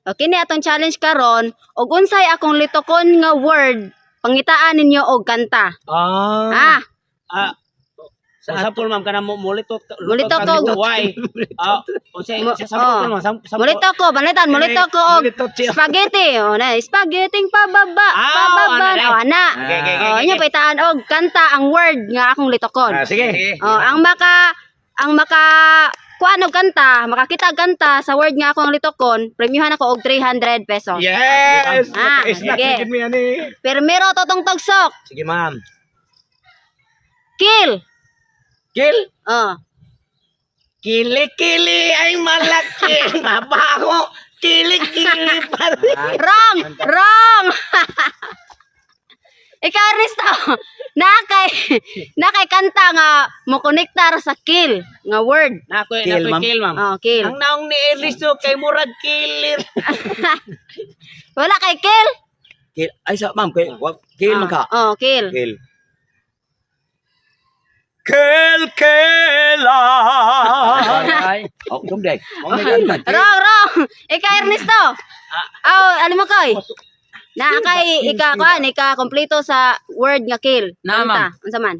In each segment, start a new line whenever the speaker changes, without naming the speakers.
O kini atong challenge karon, og unsay akong litokon nga word, pangitaan ninyo og kanta.
Ah.
Ah,
Ah. Sa sample, ma'am, kana mo mulitot.
Mulito ko.
Why? Ah, o sa sa sample, ma'am, sample.
Mulito ko, palitan, mulito ko og
Mulitot siya.
spaghetti. O na, spaghetti pababa,
Ah,
pababa.
ana,
O ana.
Okay,
O
okay,
inyo pahitaan og kanta ang word nga akong litokon.
Ah, sige.
Oh, ang maka kuan og kanta, makakita og kanta sa word nga akong litokon, premyuhan ako og 300 pesos.
Yes!
Ah,
Naka-snack
sige.
na gid mi ani.
Primero, Totong Tagsok,
Sige, ma'am.
Kill.
Kill.
Oh.
Kili-kili ay malaki, mabaho. Kili-kili pa rin.
Wrong! Wrong! Ikaw, Ernesto, nakay kanta nga mo konektar sa kill nga word.
Nakoy,
Kill,
nakoy
ma'am.
kill, ma'am.
Oh, kill.
Ang naong ni Ernesto kay murag killer.
Wala kay kill?
Kill. Ay sa ma'am, kay kill man ka.
Oh, kill.
Kill. Kill killa.
Ay.
Oh, sumday. Kill man.
Wrong, wrong. Ikaw, Ernesto. Oh, alam mo koy. Na kay ika kuan, ika kompleto sa word nga kill.
Na,
Kanta.
ma'am.
Unsa man?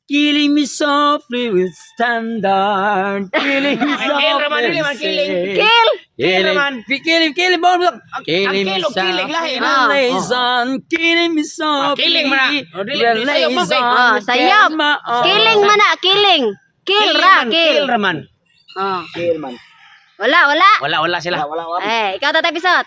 Killing me softly with standard. Killing me
Ay, kill raman,
softly
dili man,
with
killing.
Kill.
Killing,
raman.
killing, killing, killing, killing me
ang kill, killing, lahi
na.
softly, killing me softly.
Killing man na. Oh, dili, dili, sayop mo, kay.
Oh, sayop. Killing man na, killing. Kill ra,
man,
kill.
Kill raman.
Oh.
Kill man.
Wala, wala.
Wala, wala sila.
Wala, wala.
Eh, ikaw, Tatay Pisot.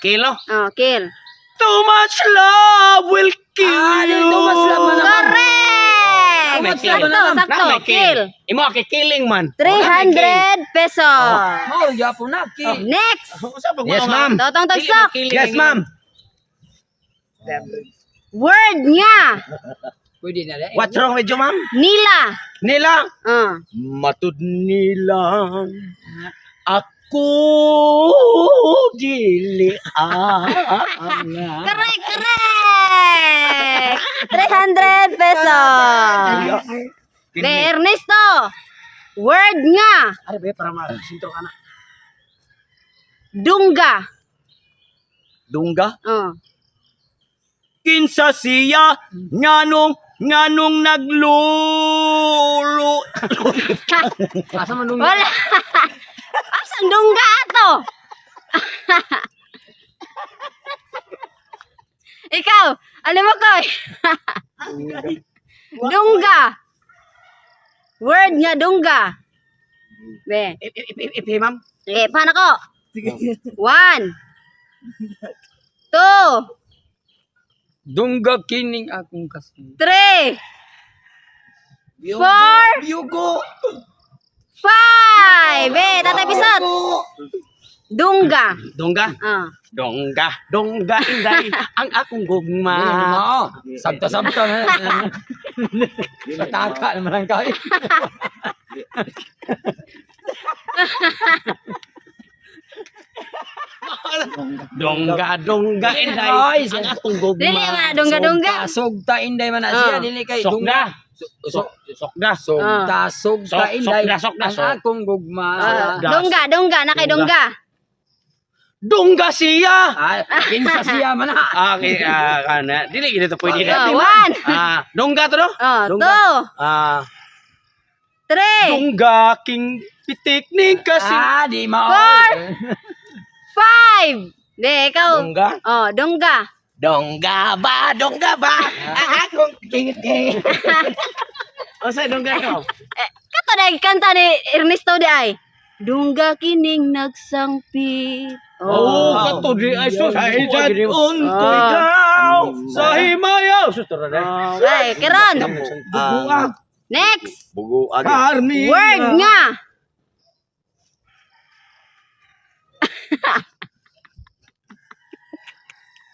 Kill, oh.
Oh, kill.
Too much love will kill
Ah,
you.
too much love man naman.
Correct!
May kill.
Sakto, sakto.
Na, may
Kill.
Imo kay killing man.
300 pesos.
Oh, yapo na, ki.
Next!
Yes, ma'am.
Totong Tagsok.
Yes, ma'am.
Word nga.
Pwede na rin.
What's wrong with you, ma'am?
Nila.
Nila.
Oh.
Matud nila ako dili ang
Correct, correct! 300 pesos. Be Ernesto. Word nga.
Are be para ma-sintro ka na.
Dungga.
Dungga.
Oh.
Kinsa siya nganong nganong naglulo?
Asa man nung
Wala. Asang dungga ato? Ikaw, alam mo ko. Dungga. Word nga dungga. Be.
If if if, if ma'am.
Eh, paano ko? One. Two.
Dungga kining akong kasun.
Three. Four.
Yugo.
Five. Eh, Tatay Pisot. Dungga.
Dongga.
Ah.
Dongga, dongga inday ang akong gugma.
Ah, sabta-sabta na. Pataka naman ang kayo.
Dongga, dongga inday
Ay,
ang akong gugma.
Dili man, dungga dungga.
Sugta inday man na siya
Ah.
dili kay
Sokda.
Sok
Sokda.
sugta sugta
Sok-
inday
sokda, sokda,
ang
sok.
akong gugma.
Ah, dungga, dungga, na kay dungga.
Dungga siya.
Ah, kinsa siya man ha.
Ah, okay, ah, kana. Dili gid to pwede
Ah,
na.
one.
Ah, dongga to no?
Oh,
Dungga.
two.
Ah,
Three.
Dungga king pitik ning kasi.
Ah, di mao.
Four. Five. Di, ikaw.
Dungga.
Oh, dungga.
Dongga ba, dongga ba, ang akong titik.
o sa dongga ko.
Eh, kato na kanta ni Ernesto di ay. Dungga kining nagsangpit.
Oh, kato di ay sus.
Sa ijadon ko
Ah.
ikaw, sa himayaw.
Sus tara na.
Ay, karon.
Buguan.
Next.
Buguan. Carmina.
Word nga.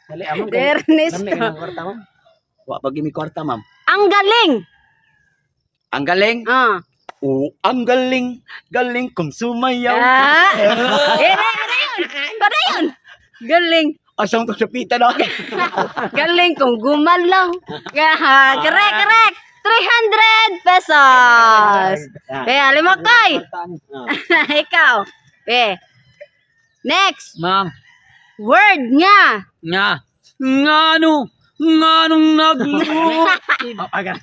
Dali among.
Ernesto.
Kwarta mo.
Wa pag mi kwarta, ma'am.
Ang galing.
Ang galing.
Ah.
Oo, ang galing. Galing kong sumayaw.
Ah. Eh, padayon. Padayon. Galing.
Asang to sa pita na.
Galing kung gumalaw. Ah, correct, correct. 300 pesos. Be, alam mo, Koy. Ikaw. Be. Next,
Ma'am.
word nga.
Nga. Ngano. Nganong nagluto.
Pamagan.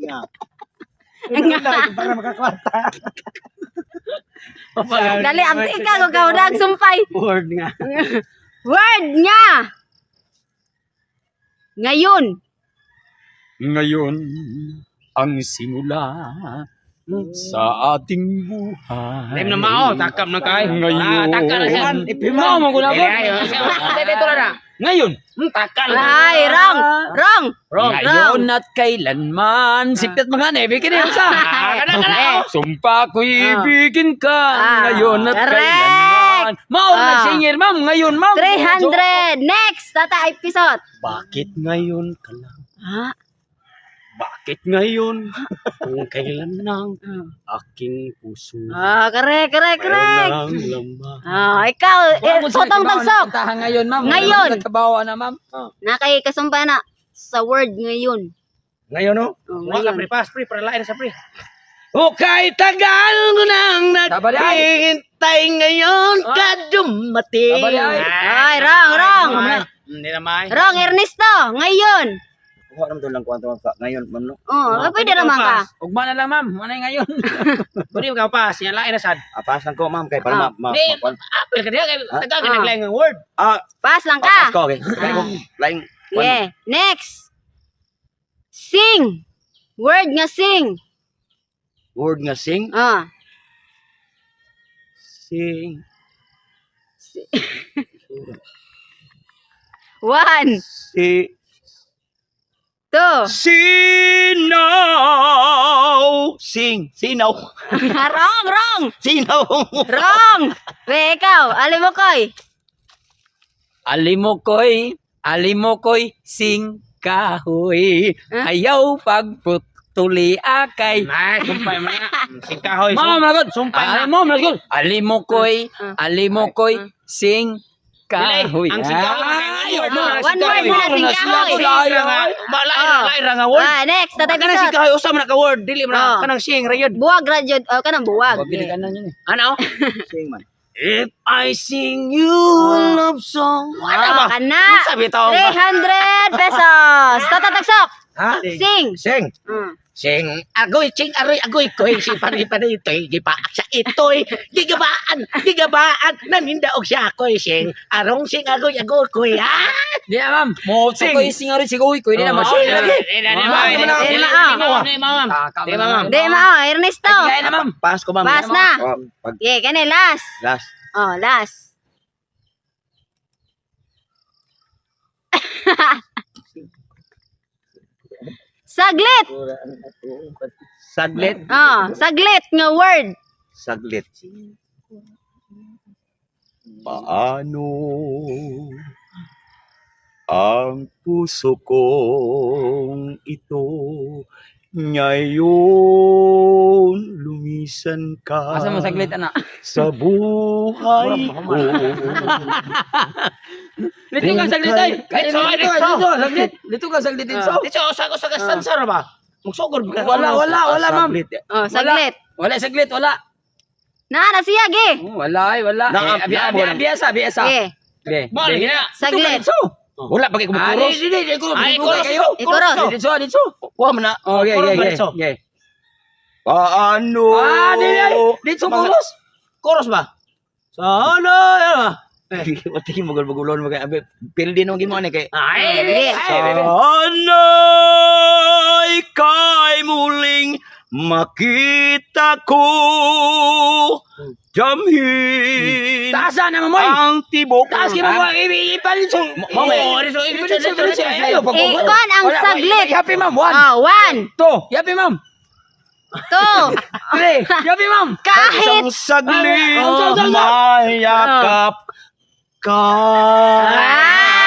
Nga. Nga. Para makakwarta.
Dali, ang ikaw, ikaw na ang sumpay.
Word nga.
Word nga. Ngayon.
Ngayon, ang simula sa ating buhay.
Time na mao, takam na kay.
Ngayon.
Ah, taka na siya.
Mao man ko na ko.
Eh, ayo. Sa dito na.
Ngayon.
Taka na.
Ay, wrong. Wrong.
Wrong.
Ngayon at kailanman. Sipit mga nebe kini sa.
Ah, kana kana. oh.
Sumpa ko'y ibigin ka
Ah.
ngayon at
Correct.
kailanman. Mao
Ah.
nagsinger, ma'am. Ngayon, ma'am.
300. Next, Tata ay pisot.
Bakit ngayon ka lang?
Ha?
Bakit ngayon? Kung kailan nang aking puso
Ah, correct, correct, correct.
mayroon ng laman.
Ah, ikaw, eh, sotong tagsok.
Kantahan ngayon, ma'am.
Ngayon.
Nagkabawa na, ma'am.
Nakay kasumpa na sa word ngayon.
Ngayon, no?
Oh,
Wala ka
ngayon.
pre, pass pre, para lain sa pre.
O kay tagal ko nang
Tabali ay.
naghihintay ngayon ka dumating.
Tabali ay.
Ay, wrong, wrong.
Hindi na may.
Wrong, Ernesto. Ngayon.
Kuha naman doon lang kuha naman ka. Ngayon, ma'am, no?
Oh, pwede naman ka.
Ugma na lang, ma'am. Manay ngayon.
Pwede ka pass, yan lain na sad.
Apas lang ko, ma'am. Kay para
Ah.
ma,
Di,
ma,
apel ka diha kay taga ka
Ah.
naglain ng word.
Ah,
Pass lang
pass
ka.
ko, okay. Kaya ko, laing,
Yeah. Next. Sing. Word nga sing.
word nga sing.
Ah.
Sing.
One,
Si.
two.
Sinaw! Sing. Sinaw.
Wrong, wrong.
Sinaw.
Wrong. We, ikaw. Alam mo, Koy.
Alimokoy, alimokoy, sing kahoy.
Huh?
Ayaw pagputuli akay.
Nay, sumpay man na. Singkahoy.
Ma'am, lagod.
Sumpay na.
Ah, ma'am, lagod. Alimokoy,
Ah.
alimokoy, sing kahoy.
Ang singkahoy,
Ay,
one
word One word na singkahoy.
Malain
Ah.
lain ra nga word.
Ah, next. Tatay
Kanang
Pisot.
singkahoy usa man ka word, dili man na
Ah.
kanang sing ra yun.
Buwag ra jud. Oh, kanang buwag.
Wag gid ka na yun eh.
Ano?
Sing man.
If I sing you a love song. Wala
Ah,
ba?
kana.
Sabi tao ba?
300 pesos. Tata Tagsok.
Ha?
Sing.
Sing.
Mm.
Sing agoy, sing aroy, agoy, koy, si pari pari itoy, gipaak sa itoy, gigabaan, gigabaan, nanindaog siya akoy, sing, arong sing agoy, agoy, koy, ah!
Di na, ma'am. Mo
Sing.
ko sing aroy sigoy ko. Di na
Oh,
ma. Sing lagi.
Di na, di na, di na,
Di
di
na,
na, di na, ma'am. Di na, ma'am.
Di mao, Ernesto.
Kaya na, ma'am.
Pass ko, ma'am.
Pass na.
Oh, pag
Okay, kani last.
last.
Oh, last. Saglit.
Saglit.
Oh, saglit nga word.
Saglit. Paano ang puso kong ito ngayon lumisan ka
Asa mo saglit ana?
sa buhay ko.
Lito ka saglit ay.
Litso,
Lito,
litso.
lito, saglit. Lito ka saglit dito.
Dito usa usa ka stanza ra ba? Magsugod ka.
Wala, wala, wala, ma'am.
Saglit.
Oh, saglit.
Wala saglit, wala.
Na na siya ge.
Oh, wala ay, wala.
Na-
Eh, abi, abi, abi, asa, abi, asa.
Ge.
Be.
Mo lagi na.
Saglit.
Dito.
Wala pa kay
Ah,
kumukuros.
di, di, di, ko.
Ay, kuros
kayo.
Ikuros.
Dito, dito.
Kuha mo na.
Oh, okay,
Kuros
okay,
ba
okay.
dito?
Okay.
Paano?
Ah, di, di, dito kuros.
Chorus ba? Sana yan ba?
Wati mo gulbagulon mo kay abe. Pildi nung gimo ani kay.
Ay,
Ge.
Sana ika'y muling makita ko damhin
Taasa na mamoy.
ang tibok.
Taas kay mamoy. Ipalit so.
Mamay.
Oh, dito, dito, dito, dito.
Ayo, pag-
Eh, kuan ang
Wala,
saglit.
Happy ma'am. One,
Oh, one,
two. Happy ma'am.
two.
Three. Happy ma'am.
Kahit
Isang saglit
Oh.
mayakap ka.
Ah!